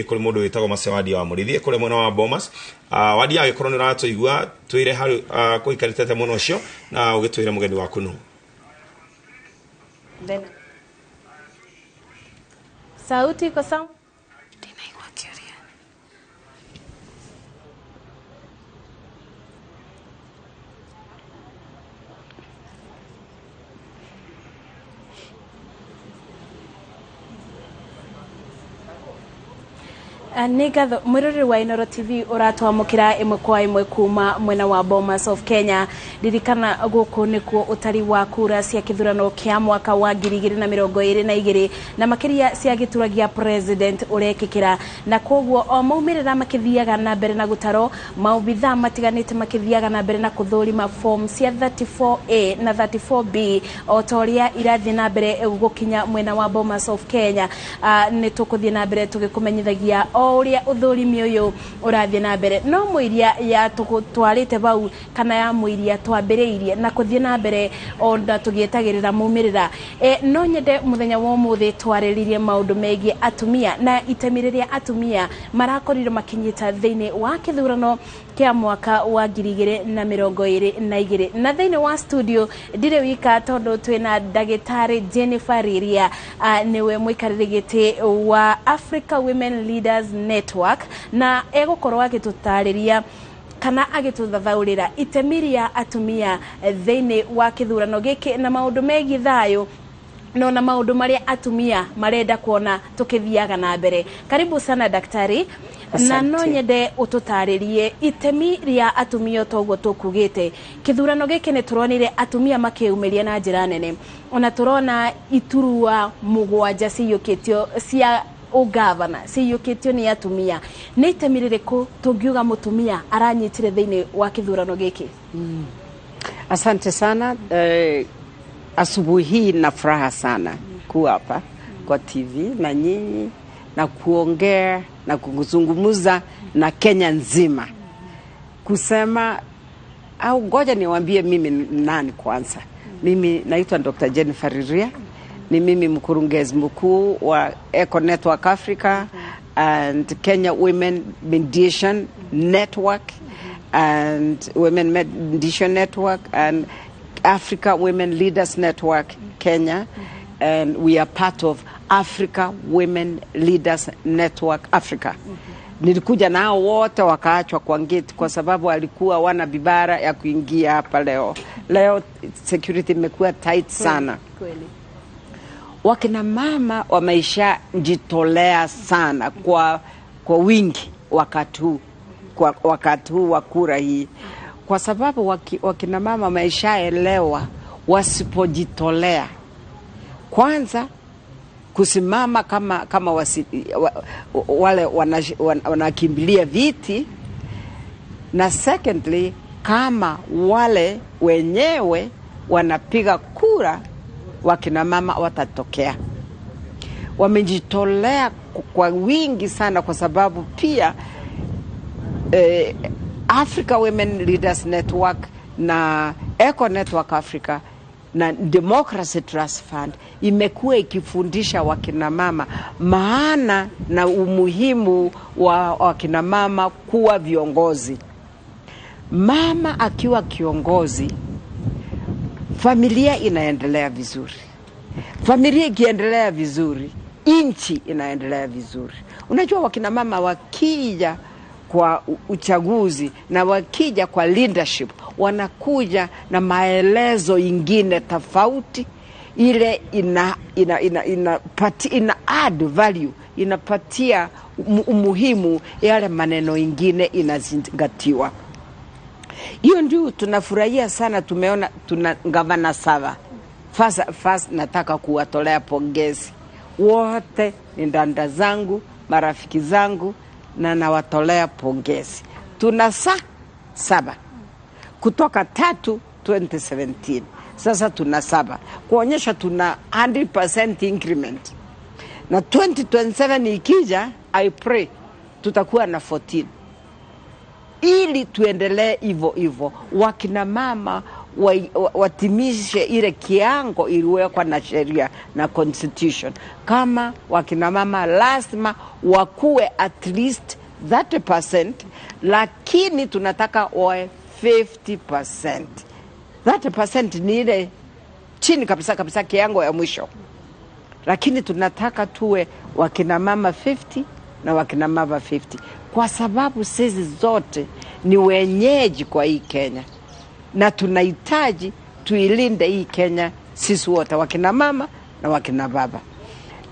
Kuri mundu witagwo Mace Wadia wa Murithi kuri mwena wa Bomas. Wadia agikorwo ni uratuigua twire haru kuikaritete muno ucio na ugitwire mugeni waku nu. Sauti iko sawa? Nĩ ngatho mwĩroreri wa Inooro TV ũratwamũkĩra ĩmwe kwa ĩmwe kuma mwena wa Bomas of Kenya. Ririkana gũkũ nĩkuo ũtari wa kura cia kĩthurano kĩa mwaka wa 2022 na makĩria cia gĩturwa gĩa president ũrekĩkĩra, na koguo o maumĩrĩra makĩthiaga na mbere na gũtarwo, maobithaa matiganĩte makĩthiaga na mbere na kũthũrima form cia 34A na 34B o ta ũrĩa irathiĩ na mbere gũkinya mwena wa Bomas of Kenya. Nĩ tũkũthiĩ na mbere tũgĩkũmenyithagia o ũrĩa ũthũrimi ũyũ ũrathiĩ na mbere. No mũiria ya tũtwarĩte bau kana ya mũiria twambĩrĩirie na kũthiĩ na mbere ona tũgĩetagĩrĩra maumĩrĩra. No nyende mũthenya wa ũmũthĩ twarĩrĩrie maũndũ megiĩ atumia na itemi rĩrĩa atumia marakorirwo makinyita thĩinĩ wa kĩthurano kĩa mwaka wa 2022. Na thĩinĩ wa studio ndirĩ wika tondũ twĩna ndagĩtarĩ Jennifer Riria, nĩwe mũikarĩri gĩtĩ wa Africa Women Leaders Network, na egũkorwo agĩtũtarĩria kana agĩtũthathaũrĩra itemi rĩa atumia thĩinĩ wa kĩthurano gĩkĩ na maũndũ megiĩ thayũ no na maũndũ marĩa atumia marenda kuona tukithiaga na mbere. Karibu sana daktari. Na no nyende ũtũtarĩrie itemi rĩa atumia toguo tũkugĩte. Kĩthurano gĩkĩ nĩ tũronire atumia makĩyumĩria na njĩra nene, ona tũrona iturua mũgwanja ciyũkĩtio cia ũgavana ciyũkĩtio nĩ atumia. Nĩ itemi rĩrĩkũ tũngiuga mũtumia aranyitire thĩinĩ wa kĩthurano gĩkĩ? Asante sana. Asubuhi hii na furaha sana kuwa hapa kwa TV na nyinyi na kuongea na kuzungumza na Kenya nzima. Kusema au ngoja niwaambie mimi nani kwanza. Mimi naitwa Dr. Jennifer Riria. Ni mimi mkurugenzi mkuu wa Eco Network Africa and Kenya Women Mediation Network and Women Mediation Network and Africa Women Leaders Network Kenya, and we are part of Africa Women Leaders Network Africa. Nilikuja nao wote wakaachwa kwa gate kwa sababu walikuwa wana bibara ya kuingia hapa leo. Leo security imekuwa tight sana. Kweli. Wakina mama wameisha jitolea sana kwa wingi wakati huu, kwa wakati huu wa kura hii. Kwa sababu wakina mama wameishaelewa wasipojitolea kwanza kusimama kama wale wanakimbilia viti, na secondly kama wale wenyewe wanapiga kura, wakina mama watatokea. Wamejitolea kwa wingi sana kwa sababu pia Africa Women Leaders Network na Eco Network Africa na Democracy Trust Fund imekuwa ikifundisha wakina mama maana na umuhimu wa wakina mama kuwa viongozi. Mama akiwa kiongozi, familia inaendelea vizuri. Familia ikiendelea vizuri, nchi inaendelea vizuri. Unajua wakina mama wakija kwa uchaguzi na wakija kwa leadership, wanakuja na maelezo ingine tofauti, ile ina add value, inapatia umuhimu yale maneno ingine inazingatiwa. Hiyo ndio tunafurahia sana. Tumeona tuna gavana saba. First nataka kuwatolea pongezi wote, ni dada zangu, marafiki zangu, na nawatolea pongezi. Tuna saba kutoka 3 2017, sasa tuna 7, kuonyesha tuna 100% increment. Na 2027 ikija, I pray tutakuwa na 14, ili tuendelee hivyo hivyo. Wakina mama watimishe ile kiango iliwekwa na sheria na constitution. Kama wakina mama lazima wakuwe at least 30%, lakini tunataka wawe 50%. 30% ni ile chini kabisa kabisa, kiango ya mwisho, lakini tunataka tuwe wakina mama 50 na wakina baba 50, kwa sababu sisi zote ni wenyeji kwa hii Kenya na tunahitaji tuilinde hii Kenya sisi wote, wakina mama na wakina baba.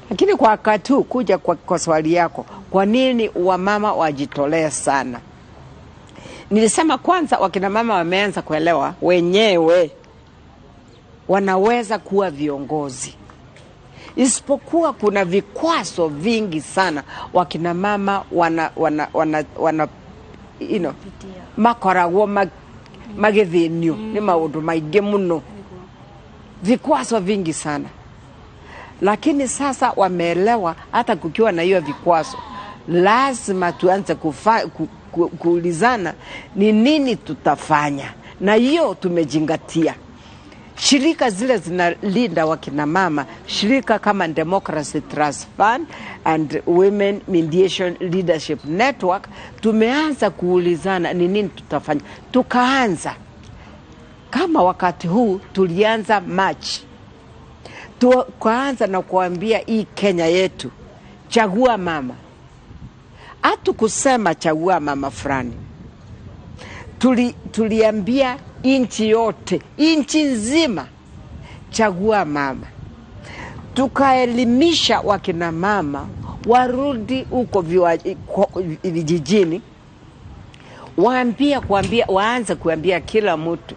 Lakini kwa wakati huu, kuja kwa swali yako, kwa nini wamama wajitolee sana? Nilisema kwanza, wakina mama wameanza kuelewa wenyewe wanaweza kuwa viongozi, isipokuwa kuna vikwazo vingi sana wakina mama wana makoragwo magithinio ni maundu maingi muno, vikwazo vingi sana. Lakini sasa wameelewa, hata kukiwa na hiyo vikwazo lazima tuanze kuulizana ni nini tutafanya, na hiyo tumejingatia. Shirika zile zinalinda wakina mama, shirika kama Democracy Trust Fund and Women Mediation Leadership Network, tumeanza kuulizana ni nini tutafanya. Tukaanza kama wakati huu tulianza March, tukaanza na kuambia hii Kenya yetu, chagua mama. Hatukusema chagua mama fulani, tuliambia nchi yote, nchi nzima, chagua mama. Tukaelimisha wakina mama warudi huko vijijini, waanze kuambia kila mtu,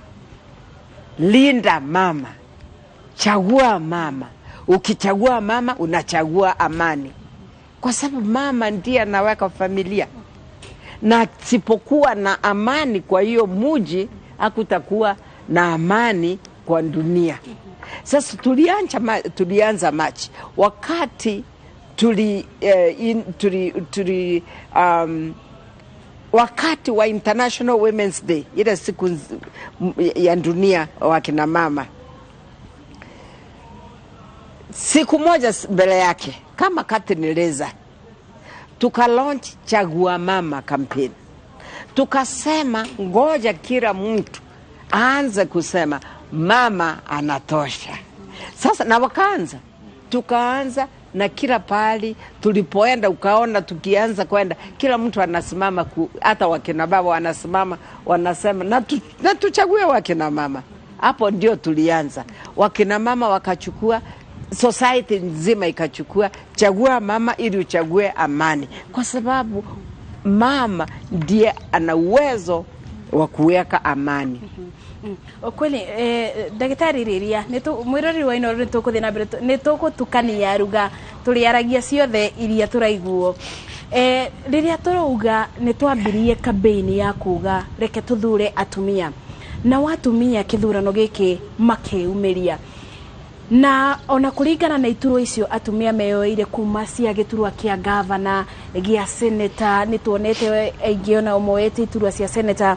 linda mama, chagua mama. Ukichagua mama unachagua amani, kwa sababu mama ndiye anaweka familia, na sipokuwa na amani kwa hiyo muji, hakutakuwa na amani kwa dunia. Sasa tulianza Machi wakati wakati wa International Women's Day, ile siku ya dunia wakina mama. Siku moja mbele yake kama katineleza, tuka launch Chagua Mama campaign. Tukasema ngoja kila mtu aanze kusema mama anatosha. Sasa na wakaanza, tukaanza na kila pahali tulipoenda, ukaona tukianza kwenda kila mtu anasimama, hata wakina baba wanasimama wanasema na tuchague wakina mama. Hapo ndio tulianza, wakina mama wakachukua, society nzima ikachukua, chagua mama ili uchague amani, kwa sababu mama ndiye ana uwezo wa kuweka amani. Kweli ndagĩtarĩ rĩrĩa mwĩroreri wa Inooro, nĩ tũkũthiĩ na mbere, nĩ tũgũtukania ruga, tũrĩaragia ciothe iria tũraiguo. Rĩrĩa tũrauga nĩ twambirie campaign ya kuga reke tũthure atumia, na watumia kĩthurano gĩkĩ makĩumĩria, na ona kũringana na iturwa icio atumia meyoeire kuma cia gĩturwa kĩa gavana, gĩa seneta, nĩ tuonete aingĩ ona moete iturwa cia seneta,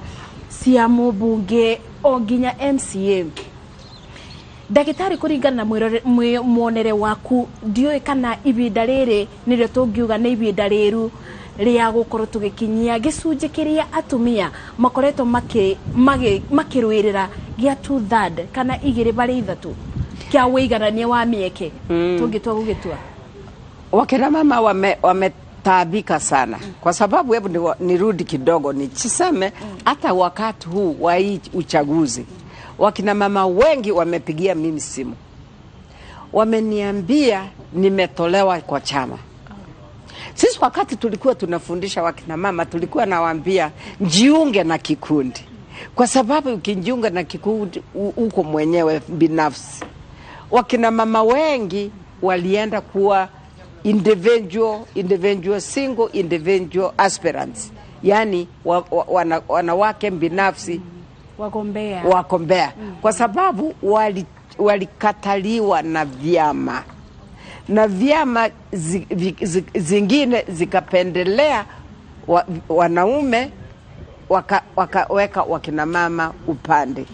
cia mũmbunge, o nginya MCA. Ndagĩtarĩ, kũringana na mwonere waku, ndiũĩ kana ibinda rĩrĩ nĩrĩo tũngiuga nĩ ibinda rĩru rĩa gũkorwo tũgĩkinyia gĩcunjĩ kĩrĩa atumia makoretwo makĩrũĩrĩra gĩa 2/3 kana 2/3 kĩa wĩiganania wa mĩeke tũngĩtua gũgĩtua. Wakina mama wametaabika sana, kwa sababu hebu nirudi kidogo niseme, hata wakati huu wa hii uchaguzi wakina mama wengi wamepigia mimi simu, wameniambia nimetolewa kwa chama. Sisi wakati tulikuwa tunafundisha wakina mama, tulikuwa nawaambia jiunge na kikundi, kwa sababu ukijiunga na kikundi uko mwenyewe binafsi. Wakina mama wengi walienda kuwa individual single individual aspirants, yani wanawake binafsi wagombea, kwa sababu walikataliwa na vyama, na vyama zingine zikapendelea wanaume, wakaweka wakina mama upande.